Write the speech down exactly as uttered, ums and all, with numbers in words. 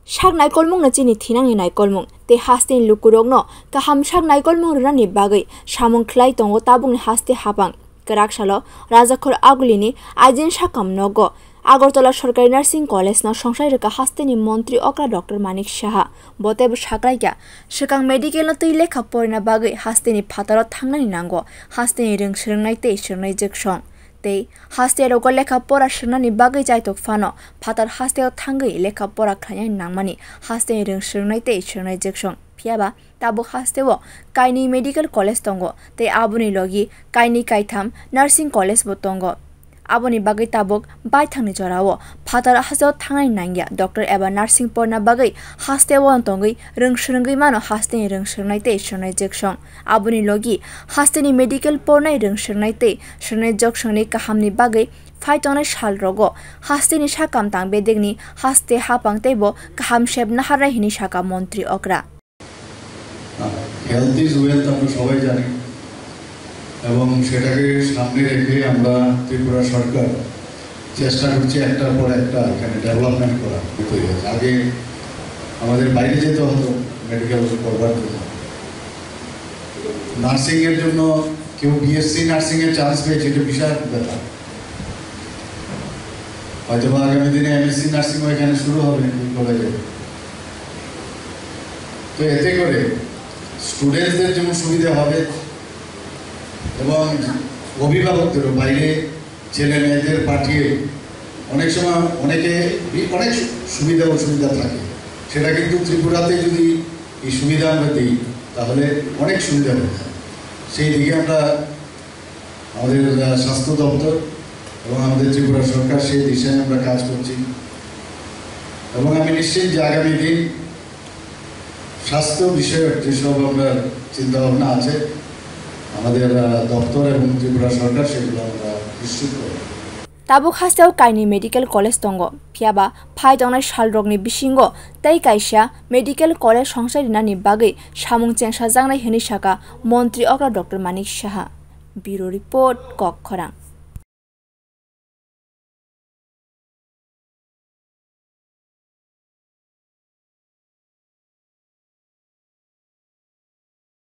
Sak naikolmungno chini thinangni naikolmung tei hasteni lukurokno kaham sak naikolmung rwnani bagwi samung khlai tongo tabukni haste hapang. Kwrak salo Rajakhor Agulini Aijin sakam nogo Agartala Sorkari Nursing College no songsai rwkha hasteni montri okra Doctor Manik Saha. Bo teibo saklaikha, swkang medical no twi lekha porina bagwi hasteni phataro thangnani nango, hasteni rwng swrwngnai tei swrwngnai jwksong. Tei haste rogo lekha pora swrwngnani bagwi chaitok phano phatar hasteo thangwi lekha pora khlainani nangmani hasteni rwng swrwngnai tei swrwngnai jwksong. Phiyaba tabuk hasteo kainwi medical college tongo tei aboni logi kainwi kaitham nursing college bo tongo. Aboni bagwi tabuk baithangni jorao phatar hasteo thangnani nangya, doctor eba nursing porna bagwi hasteo tongwi rwng swrwngwi mano hasteni rwng swrwngnai tei swrwngnai jwksong. Aboni logi hasteni medical pornai rwng swrwngnai tei swrwngnai jwksongni kahamni bagwi phai tongnai sal rogo hasteni sakam tang bedekni haste hapang teibo kaham sep naharnai hwnwi sakha montri okra. Health is wealth, আমরা সবাই জানি, এবং সেটাকে সামনে রেখে আমরা ত্রিপুরা সরকার চেষ্টা করছি একটার পর একটা এখানে ডেভেলপমেন্ট করা। আগে আমাদের বাইরে যেতে হতো মেডিকেল করবার জন্য। নার্সিং এর জন্য কেউ বিএসসি নার্সিং এর চান্স পেয়েছে, এটা বিশাল ব্যাপার। হয়তো বা আগামী দিনে এমএসসি নার্সিং এখানে শুরু হবে এই কলেজে। তো এতে করে স্টুডেন্টসদের যেমন সুবিধা হবে এবং অভিভাবকদেরও, বাইরে ছেলে মেয়েদের পাঠিয়ে অনেক সময় অনেকে বি-, অনেক সু-, সুবিধা অসুবিধা থাকে, সেটা কিন্তু ত্রিপুরাতে যদি এই সুবিধা আমরা দিই, তাহলে অনেক সুবিধা হবে। সেই দিকে আমরা আমাদের, আহ, স্বাস্থ্য দপ্তর এবং আমাদের ত্রিপুরা সরকার সেই দিশায় আমরা কাজ করছি। এবং আমি নিশ্চিত যে আগামী দিন স্বাস্থ্য বিষয়ক যেসব আমরা চিন্তাভাবনা আছে, আমাদের, আহ, দপ্তর এবং ত্রিপুরা সরকার সেগুলো আমরা নিশ্চিত করব। Tabuk hasteo kainwi medical college tongo, phiyaba phai tongnai salrokni bisingo tei kaisa medical college songsai rinani bagwi samung chengsajaknai hwnwi sakha montri okra Doctor Manik Saha. Bureau report, Kok Khorang.